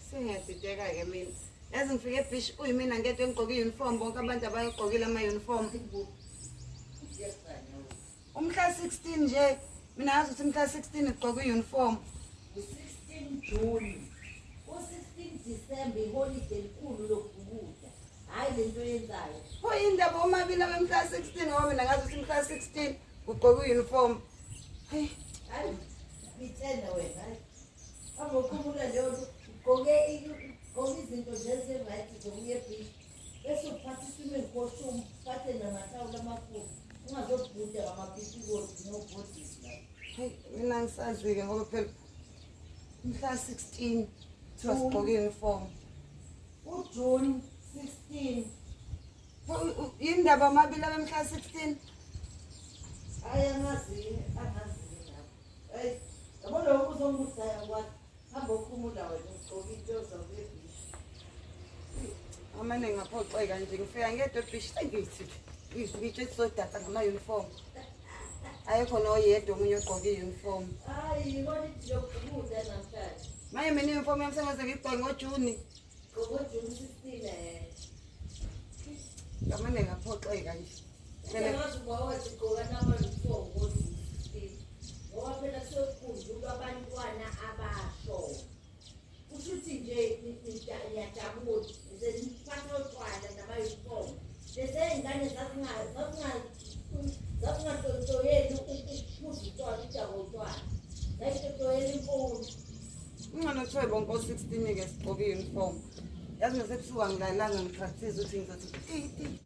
Sengiyadideka-ke mina. Yazi ngifike ebhishi kuyimina ngedwa engigqoke i-uniform, bonke abantu abayigqokile ama-uniform. Umhla 16 nje, mina ngazi ukuthi umhla 16 ngigqoke i-uniform. U-16 June. U-16 December iholide elikhulu lokubhukuda. Hhayi le nto oyenzayo. Kuyindaba omabili abemhla 16 ngoba mina ngazi ukuthi umhla 16 kugqoke i-uniform. Hayi, Hayi, ngithena wena. Hayi. Hamba ukhumula leyo nto, ugqoke ugqoke izinto nje ezi-right zokuya ebhishi. Bese uphatha i-swimming costume, uphathe namathawula amakhulu. Ungazobhuda ngamapitikoti nobhodisi la. Hayi, mina ngisazi-ke ngoba phela umhla 16 kuthiwa sigqoke i-uniform. UJune 16. Yini ndaba omabili abemhla 16? Hayi angazi, angazi lapho. Hayi, yabo lo mbuzo ongibuzayo kwathi hamba ukhumula wena ugqoke into ozawuya ebhishi. Amane ngaphoxeka nje ngifika ngedwa ebhishi sengithi ngitshe sizodansa ngama-uniform. Ayekho noyedwa omunye ogqoke i-uniform. Hayi, iholidi lokubhukuda namhlanje. Manje mina i-uniform yami sengaze ngiyigqoke ngoJuni. NgoJune 16 eh. Ngamane ngaphoxeka nje. Phela Sengazi uba wathi gqoka nama-uniform ngoJune 16. Ngoba phela sekukhunjulwa abantwana abasho. Kusho ukuthi nje niyajabula, niphatha utshwala nama-uniform. Lezi ngane zazingatontoyeli ukuphuza utshwala, udakwa utshwala. Zayitotoyela imfundo. Kungcono kuthiwe bonke o-16-ke sigqoke i-uniform. Yazi nasebusuku angilalanga ngi-practice ukuthi ngizothi ti ti.